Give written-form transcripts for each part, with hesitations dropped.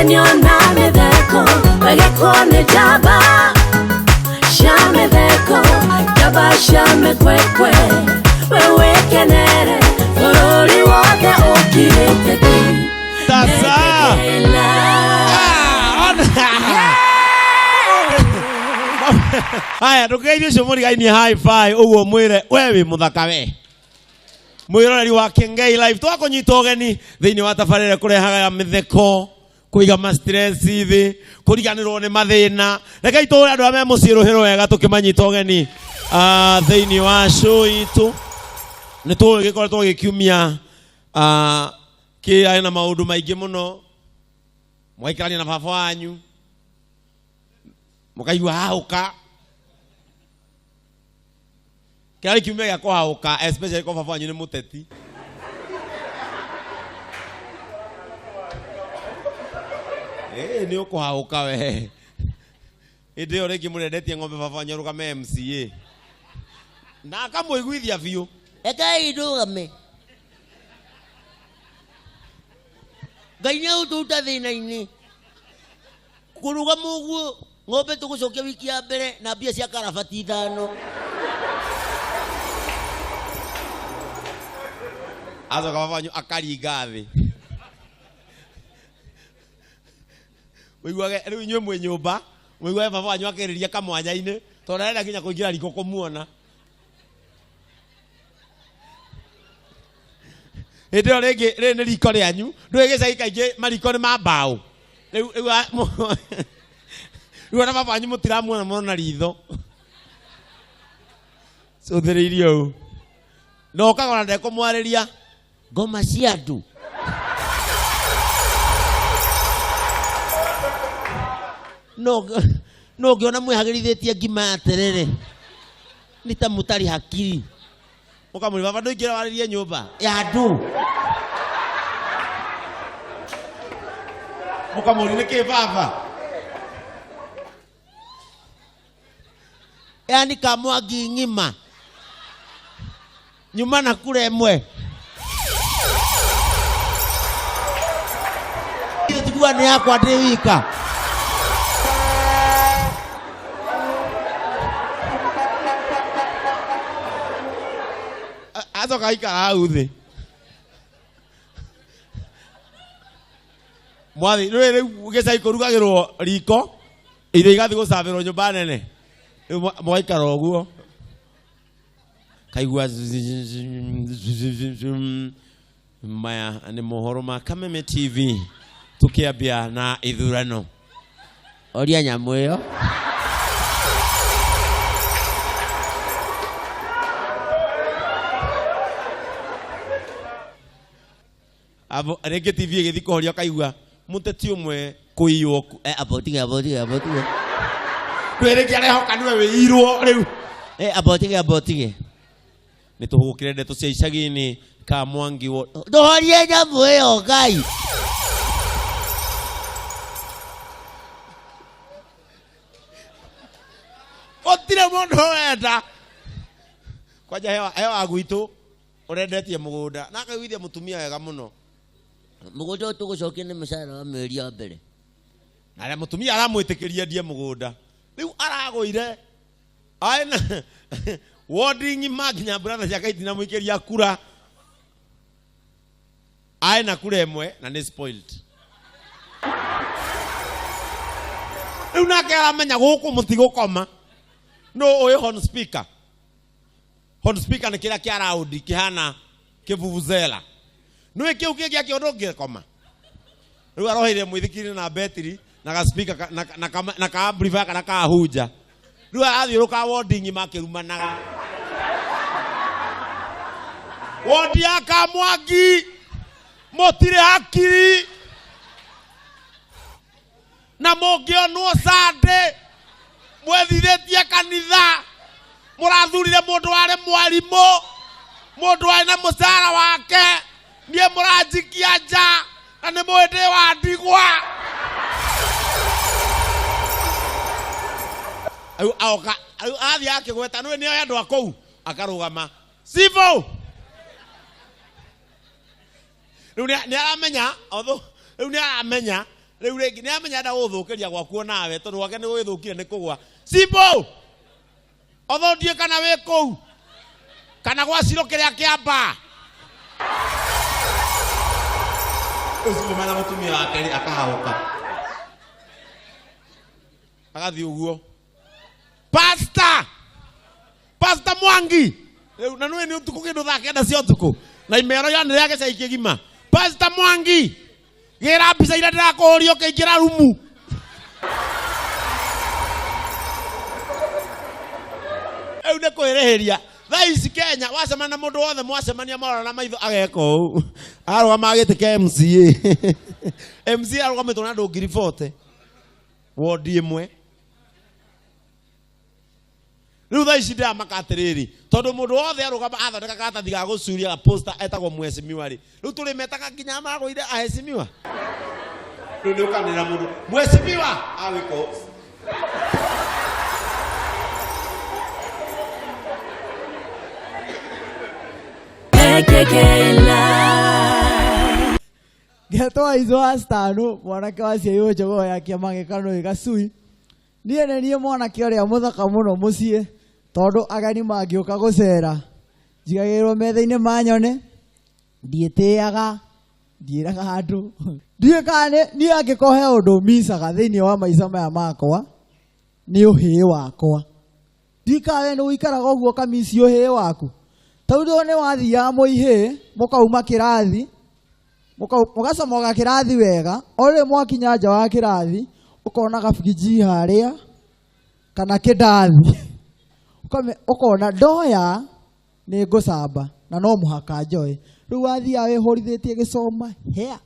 Gũkenio na mĩtheko wegekwo nĩ njamba cia mĩtheko, njamba cia mĩkwekwe, we wĩkenere bũrũri wothe ũkirĩte ki. Tasa. Ah, ona. Haya, ndũgeithie ũcio mũrigainie high five ũguo mwĩre we wĩ mũthaka we. Mwĩroreri wa Kengei Live twakũnyita ũgeni thĩinĩ wa tabarĩra kũrehaga ya mĩtheko, kũiga ma stress thĩ, kũriganĩrwo nĩ mathĩna. Rekei tũhũre andũ arĩa me mũciĩ rũhĩ wega tũkĩmanyita ũgeni thĩinĩ wa show itũ. Nĩ tũĩ gĩkoretwo gĩkiumia kĩarĩ na maũndũ maingĩ mũno, mũgaikarania na baba wanyu mũkaigua hahũka. Kĩarĩ kiumia gĩa kũhahũka, especially kwa baba wanyu nĩ mũteti. Nĩ ũkũhahũka we. Hĩndĩ ĩyo rĩngĩ mũrendetie ng'ombe baba wanyu arũgame MCA na akamũiguithia biũ. Rekei ndũgame. Ngai nĩ agũtũruta thĩna-inĩ. Kũrũgama ũguo ng'ombe tũgũcokia wiki ya mbere na mbia cia karabati 5. Acoka baba wanyu akaringa thĩ. Ũiguage rĩu inyuĩ mwĩ nyũmba, mũiguage baba wanyu akĩrĩria kamwanya-inĩ tondũ arenda nginya kũingĩra riko kũmuona. Hĩndĩ ĩyo rĩngĩ rĩrĩ nĩ riko rĩanyu, ndũĩ gĩcagi kaingĩ mariko nĩ ma mbaũ. Rĩu, rĩu a-, rĩu ona baba wanyu mũtiramuona mũno na ritho. Cũthĩrĩirie ũũ. Na ũkagora ndekũmwarĩria. Ngoma cia andũ. No, no ũngĩona mwĩhagĩrithĩtie ngima ya terere nĩ ta mũtarĩ hakiri. Ũkamwĩra baba ndũingĩra warĩrie nyũmba ya andũ. Ũkamũria nĩkĩ baba? Yani kamwangi ng'ima nyuma na kura ĩmwe. Tiguo nĩ yakwa ndĩ wika. Acoka aikara hau thĩ. Mwathi, rĩu rĩu gĩcagi kũrugagĩrwo riko, irio igathiĩ gũcabĩrwo nyũmba nene. Rĩu mwaikara ũguo. Kaigua maya nĩ mohoro ma Kameme TV tũkĩambia na ithurano. Oria nyamũ ĩyo. Abo, rĩngĩ TV ĩgĩthiĩ kũhoria ũkaigua mũteti ũmwe kũiywo ku-. Abo tige, abo tige, abo tige. Ndũĩ rĩngĩ arehoka nĩwe wĩirwo rĩu. Abo tige, abo tige. Nĩ tũhũgũkĩre ndeto cia icagi-inĩ ka Mwangi wo-. Ndũhorie nyamũ ĩyo Ngai. Gũtirĩ mũndũ ũrenda. Kwanja hewa gwitũ ũrendetie mũgũnda na akaiguithia mũtumia wega mũno. Mũgũnda ũyũ tũgũcokia nĩ mũcara wa mweri wa mbere. Na rĩa mũtumia aramwĩtĩkĩria endie mũgũnda. Rĩu aragũire aĩ na wodi ng'ima nginya brother ciake itinamũikĩria kura. Aĩ na kura ĩmwe na nĩ spoiled. Rĩu nake aramenya gũkũ mũtigũkoma. No ũĩ horn speaker. Horn speaker nĩ kĩrĩa kĩa raundi kĩhana kĩvuvuzela. Nĩũĩ kĩu kĩngĩ akĩo ndũngĩkoma. Rĩu aroheire mũithikiri na betiri na ga speaker ka, na, na, na, na ka amplifier kana ka hunja. Rĩu arathiũrũka wodi ng'ima akĩrumanaga. Wodi ya Kamwangi mũtirĩ hakiri na mũngĩonwo Sunday mwethithĩtie kanitha, mũrathurire mũndũ warĩ mwarimũ, mũndũ warĩ na mũcara wake, niĩ mũranjikia nja na nĩ mũĩ ndĩ wa ndigwa. Rĩu aoka, rĩu athiĩ akĩgweta, nĩũĩ nĩoĩ andũ a kũu, akarũgama. Cibũ! Rĩu nĩ aramenya, although, rĩu nĩ aramenya Rĩu rĩngĩ nĩ amenya enda gũgũthũkĩria gwaku onawe tondũ gwake nĩ gũgĩthũkire nĩ kũgwa. Simbo! Otho ndiĩ kana wĩ kũu kana gwa ciro kĩrĩa kĩa mbaa. Ũcio mena mũtumia wake rĩ akahahũka. Agathiĩ ũguo. Pastor! Pastor Mwangi! Rĩu na nĩũĩ nĩ ũtukũ kĩndũ thaa kenda cia ũtukũ na imero yanĩrĩra gĩcagi kĩgima. Pastor Mwangi! Gĩra mbica iria ndĩrakũhũria ũkĩingĩra rumu. Rĩu nĩ kwĩrĩhĩria. Thaa ici Kenya wacemania na mũndũ wothe mwacemania mwarora maitho ageka ũũ. Arũgama gĩtĩ kĩa MCA. MCA arũgamĩtwo na andũ 40,000. Wondi ĩmwe. Rĩu thaa ici ndĩramaka atĩrĩrĩ, tondũ mũndũ wothe arũgama athondeka karatathi ga gũcuria ga poster etagwo mheshimiwa rĩ, rĩu tũrĩmetaga nginya magũire aheshimiwa. Rĩu nĩ ũkanĩrĩra mũndũ mheshimiwa agwĩka ũũ. Ngetwo Aizo wa Stano, mwanake waciarirwo njogoo ya kĩama gĩkano gacui. Niĩ nĩ niĩ mwanake ũrĩa mũthaka mũno mũciĩ, tondũ ageni mangĩũka gũcera, njigagĩrĩrwo metha-inĩ manyone, ndiĩtĩaga, ndiĩraga andũ. Ndiũĩ kana nĩ, niĩ angĩkorwo he ũndũ micaga thĩinĩ wa maica maya makwa, nĩ ũhĩĩ wakwa. Ndiũĩ kana we nĩ ũikaraga ũguo ũkamici ũhĩĩ waku. Tondũ nĩ wathiaga mwĩ ihĩĩ, mũkauma kĩrathi, Mũgacomoka kĩrathi wega, o rĩrĩ mwakinya nja wa kĩrathi, ũkona gabigiji harĩa, kana kĩndathi. Ũkona ndoya nĩ ngũcamba na no mũhaka njoe. Rĩu wathiaga wĩhũrithĩtie gĩcoma hĩa.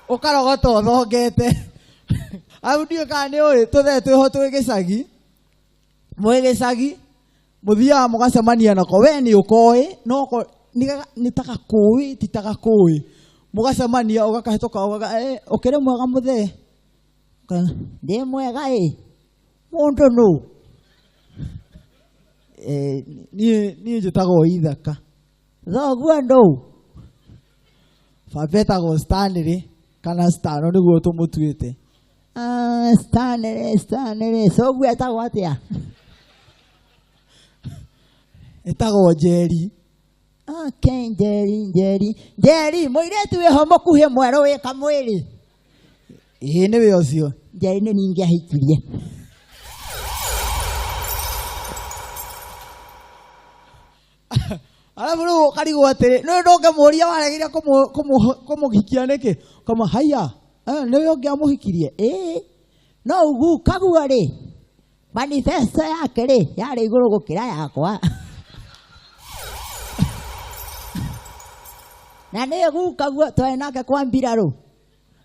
Ũkarogota ũthongete. Arabu ndiũĩ kana nĩ ũĩ tũthee twĩho twĩ gĩcagi, mwĩ gĩcagi, Mũthiaga mũgacemania nako, we nĩ ũkoĩ, no ko, nĩ ga- nĩ ta gakũĩ, ti ta gakũĩ. Mũgacemania ũgakahĩtũka ũgaga, eh, ũkĩrĩ mwega mũthee? Ndĩ mwega ĩ, mũndũ nũ? Eh, niĩ niĩ njĩtagwo Ithaka. Thoguo nũ? Baba etagwo Stanley kana Stano nĩguo tũmũtuĩte. Ah, Stanley, Stanley, thoguo etagwo atĩa? Etagwo Njeri. Okay, Njeri, Njeri. Njeri, mũirĩtu wĩho mũkuhĩ mwerũ wĩ kamwĩrĩ. Ĩĩ nĩwe ũcio. Njeri nĩ ningĩ ahikirie. Alafu rĩu ũkarigwo atĩrĩ, nĩ ndũngĩmũria waregire kũmũhikia nĩkĩ? Ũkamwa haiya, nĩwe ũngĩamũhikirie? Ĩĩ, no ugukaguo rĩ, manifesto yake rĩ, yarĩ igũrũ gũkĩra yakwa. Na nĩ gukaguo twarĩ nake kwa mbirarũ.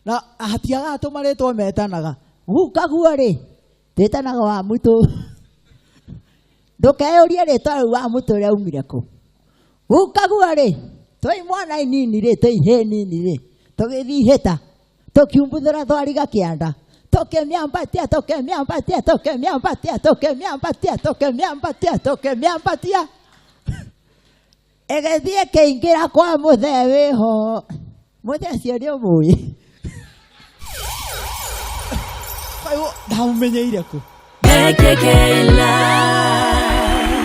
Na hatiagaga tũmarĩtwa metanaga. Gukaguo rĩ, twĩtanaga wa mũtũ. Ndũkeyũrie rĩtwa rĩu wa mũtũ rĩaumire kũ. Gukaguo rĩ, twĩ imwana inini rĩ, twĩ ihĩĩ nini rĩ, tũgĩthiĩ ihĩta, tũkiumbuthũra thwariga kĩanda, tũkĩmĩambatia, tũkĩmĩambatia, tũkĩmĩambatia, tũkĩmĩambatia, tũkĩmĩambatia, tũkĩmĩambatia. Ĩgĩthiĩ ĩkĩingĩra kwa mũthee wĩho. Mũthee ũcio nĩ ũmũĩ. Ndamũmenyeire kũ? KKK Live.